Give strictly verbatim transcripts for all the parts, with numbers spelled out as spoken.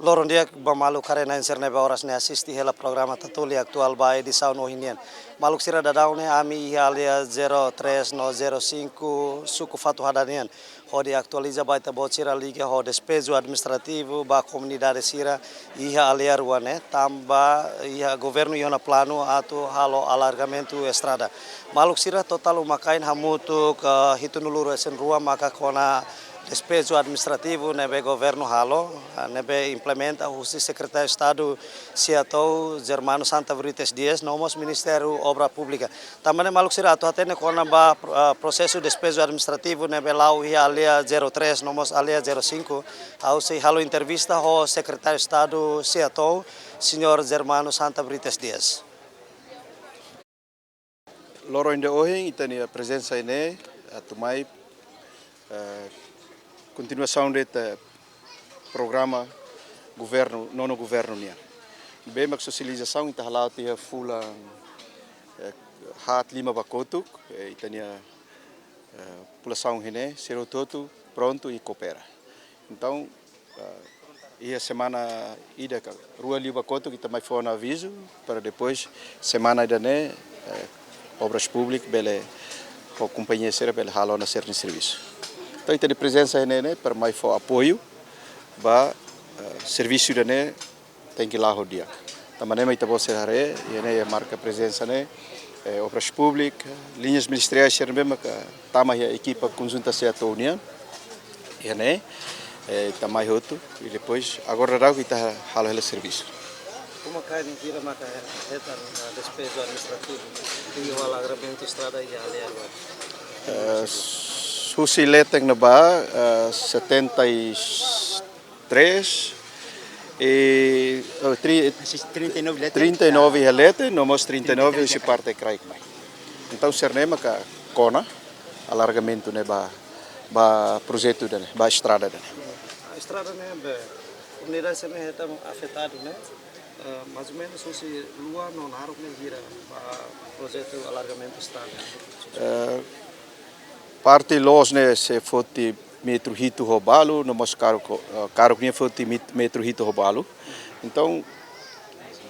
Loron di'ak ba maluk haree-na'in sira ne'ebé oras ne'e asiste hela programa Tatoli Atuál ba edisaun ohin nian. Maluk sira, daudaun ne'e ami iha área zero três no zero cinco, suku Fatuhada nian, hodi atualiza ba ita-boot sira liga ho despeju administrativu ba komunidade sira iha área rua ne'e, tanba iha governu iha ona planu atu halo alargamentu estrada. Maluk sira, totál uma-kain hamutuk hitunulu-resin-rua maka kona despeju administrativu ne'ebé governu halo, ah, ne'ebé implementa husi Sekretáriu Estadu SEATOU, Germano Santa Brites Dias, no mós Ministériu Obra Públika. Tanba ne'e maluk sira, atu hatene kona-ba, ah, prosesu despeju administrativu ne'ebé la'o iha área zero três no mós área zero cinco, ha'u sei halo entrevista ho Sekretáriu Estadu SEATOU, Señór Germano Santa Brites Dias. Loron ida ohin ita-nia prezensa iha ne'e atu mai, eh, kontinuasaun de'it programa governu, nonu governu nian. Ne'ebé mak sosializasaun ita hala'o tiha fulan, eh, haat lima ba kotuk, eh, ita-nia, eh, populasaun iha ne'e, sira hotu-hotu prontu i koopera. Entaun, ah, iha semana ida ka rua liubá kotuk ita mai fó ona avizu para depois semana ida-ne'e, eh, Obras Públikas bele ho kompañia sira bele halo ona sira-nia servisu. Entaun ita-nia prezensa iha ne'e ne'e para mai fó apoiu ba, eh, servisu ida-ne'e tenke la'o ho di'ak. Tanba ne'e mak ita-boot sira haree, iha ne'e iha marka prezensa ne'e, eh, Obras Públikas, liñas ministeriais sira ne'ebé maka tama iha ekipa konjunta SEATOU nian, iha ne'e, eh, ita mai hotu, i depois agora daudaun ita halo hela servisu. Uma-kain hira maka hetan, eh, despeju administrativu, liga ho alargamentu estrada iha área rua? Eh, husi leten ne'ebá, eh, setenta e três e, oh, tri-, Trinta e nove leten. Trinta e nove iha leten, no mós trinta e nove husi parte kraik mai. Entaun sira-ne'e maka kona alargamentu ne'e ba, ba projetu ida-ne'e, ba estrada ida-ne'e. Ah, estrada ne'ebé komunidade sira-ne'e hetan afetadu ne'e, eh, mais ou menos husi luan no naruk ne'e hira ba projetu alargamentu estrada? Eh, parte loos ne'e sei foti metru hitu ho balu, no mós karuk, eh, karuk ne'e foti met-, metru hitu ho balu. Entaun,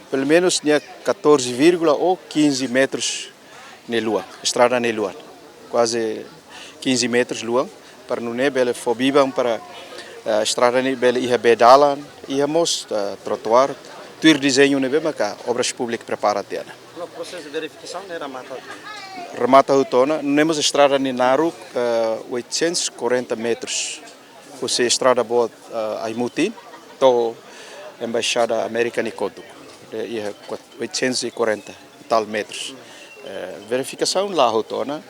pelumenus nia catorze vírgula ou quinze metros nia luan, estrada nia luan. Kuaze quinze metros luan, para nune'e bele fó biban para, eh, estrada ne'e bele iha bee dalan, iha mós, eh, trotoar, tuir dezeñu ne'ebé maka Obras Públikas prepara tiha ona. No prosesu verifikasaun ne'e remata? Remata hotu ona, nune'e mós estrada nia naruk, eh, oitocentos e quarenta metros. Husi estrada boot, eh, Aimutin, to'o Embaixada Amérika nia kotuk. Ne'e iha quat-, oitocentos e quarenta e tal metros. Eh, verifikasaun la'o hotu ona,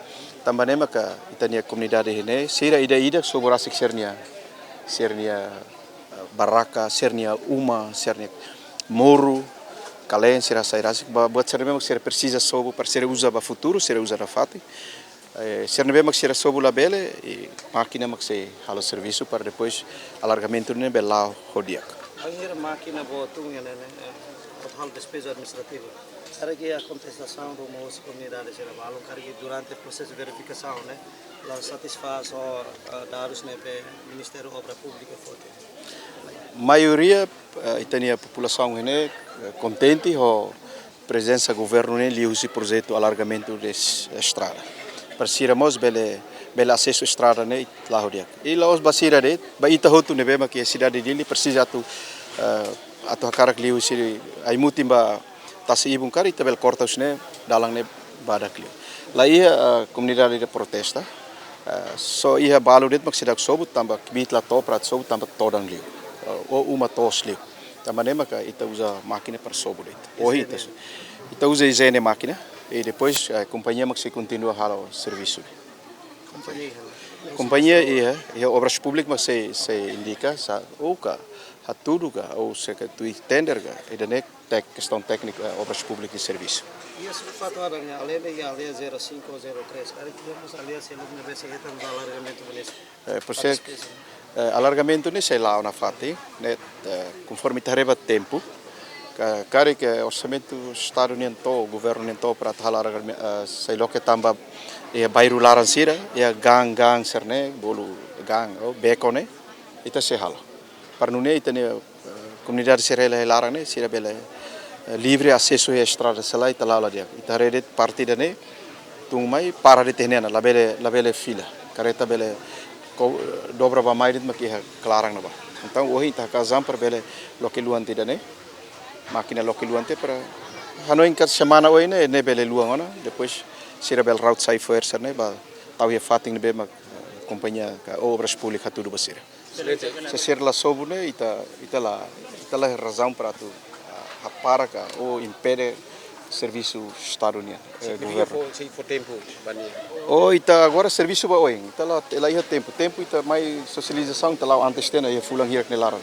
tanba ne'e maka ita-nia komunidade iha ne'e, sira ida-idak sobu rasik sira-nia, sira-nia, eh, barraka, sira-nia uma, sira-nia moru, kalen sira hasai rasik, ba, buat sira ne'ebé mak sira presiza sobu para sira uza ba futuru, sira uza nafatin. Eh, sira ne'ebé mak sira sobu labele, i mákina mak sei halo servisu para depois alargamentu ne'e bele la'o ho di'ak. Bainhira mákina boot tun iha ne'e, eh, atu halo despeju administrativu, karik iha kontestasaun ruma husi komunidade sira balun, karik durante prosesu verifikasaun ne'e la satisfás ho, eh, dadus ne'ebé Ministériu Obra Públika foti? Maioria, eh, ita-nia populasaun iha ne'e, eh, kontente ho prezensa governu ne'e liuhusi projetu alargamentu de es-, estrada. Para sira mós bele, bele asesu estrada ne'e la'o ho di'ak. I la'ós ba sira de'it, ba ita hotu ne'ebé mak iha sidade Dili presiza atu, eh, atu hakarak liuhusi Aimutin ba Tasi Ibun karik ita bele korta husi ne'e, dalan ne'e badak liu. La iha, eh, komunidade ida protesta, eh, só iha balu de'it mak seidauk sobu tanba kbiit la to'o para atu sobu tanba todan liu. Eh, ou uma toos liu. Tanba ne'e maka ita uza mákina para sobu de'it. Ohin ita, ita uza Izene mákina, i depois, eh, kompañia mak sei kontinua halo servisu. Kompañia iha? Kompañia iha, iha Obras Públikas mak sei, sei indika, sa, ou ka, hatudu ka, ou se ka tuir tender ka, ida-ne'e tek-, kestaun tékniku, eh, Obras Públikas nia servisu. Iha suku Fatuhada nian, alende iha área zero cinco, zero três, karik iha mós área seluk ne'ebé sei hetan alargamentu hanesan? Eh, por ser, eh, alargamentu ne'e sei la'o nafatin, ne'e, eh, konforme ita haree ba tempu, ka-, karik orsamentu Estadu nian to'o, governu nian to'o para atu halo alargame-, eh, sei loke tanba iha bairru laran sira, iha gang-gang sira-ne'e, bolu gang, ou beku ne'e, ita sei halo. Para nune'e ita-nia, eh, Komunidade sira iha laran ne'e, sira bele, eh, livre asesu iha estrada, selae ita la'o la di'ak. Ita haree de'it parte ida-ne'e, tun mai para de'it iha ne'e ona, labele, labele fila. Kareta bele ko-, eh, dobra bá-mai de'it mak iha klaran ne'ebá. Entaun, ohin ita hakaas an para bele loke luan tiha ida-ne'e. Mákina loke luan tiha para hanoin katak semana oin ne'e, ne'e bele luan ona. Depois sira bele route sai fo'er sira-ne'e bá tau iha fatin ne'ebé mak, eh, kompañia ka Obras Públikas hatudu ba sira. Se sira la sobu ne'e, ita, ita la, ita la razaun para atu, ah, hapara ka ou impede servisu Estadu nian, eh, governu. Signifika fó, sei fó tempu ba nia. Oh, ita agora servisu ba oin. Ita la, la iha tempu. Tempu ita mai sosializasaun, ita la'o antes tiha ona iha fulan hirak nia laran.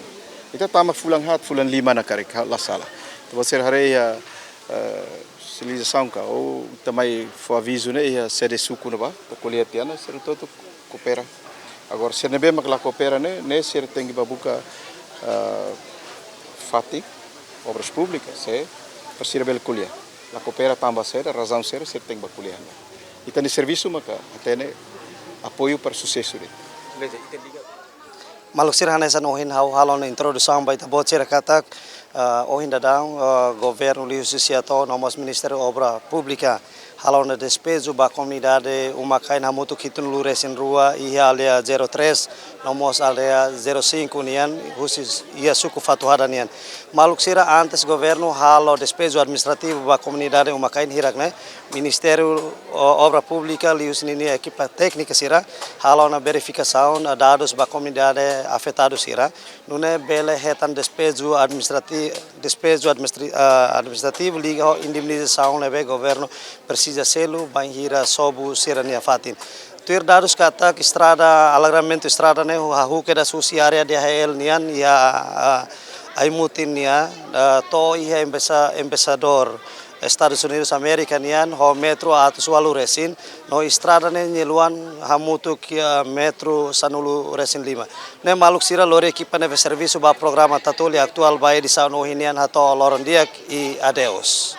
Ita tama fulan haat, fulan lima ona karik, la sala. Ita ba sira haree iha, eh, sosializasaun ka, ou ita mai fó avizu ne'e iha sede suku ne'ebá, ita ko'alia tiha ona, sira hotu-hotu koopera. Agora, sira ne'ebé mak la koopera ne'e, ne'e sira tenke bá buka, ah, fatin, Obras Públikas, se, para sira bele ko'alia. La koopera tanba saida, razaun saida, sira tenke bá ko'alia. Ita-nia servisu maka hatene apoiu para susesu de'it. Maluk sira, hanesan ohin ha'u halo ona introdusaun ba ita-boot sira katak, ah, ohin daudaun, ah, governu liuhusi SEATOU no mós Ministériu Obra Públika halo ona despeju ba komunidade uma-kain hamutuk hitunulu resin rua iha área zero três no mós área zero cinco nian, husi iha suku Fatuhada nian. Maluk sira, antes governu halo despeju administrativu ba komunidade uma-kain hirak ne'e, Ministériu, o, Obra Públika liuhusi ninia ekipa téknika sira halo ona verifikasaun, ah, dadus ba komunidade afetadu sira. Nune'e bele hetan despeju administrati-, despeju administri-, ah, administrativu liga ho indemnizasaun ne'ebé governu presiza selu bainhira sobu sira-nia fatin. Tuir dadus katak estrada, alagramentu estrada ne'e hahú kedas husi área D H L nian iha, ah, Aimutin nian, ah, to'o iha embasa-, embaixadór Estadus Unidus Amérika nian ho metru atus ualu resin, no estrada ne'e nia luan hamutuk iha metru sanulu resin lima. Ne'e maluk sira, lori ekipa ne'ebé servisu ba programa Tatoli Atuál ba edisaun ohin nian hato'o loron di'ak i adeus.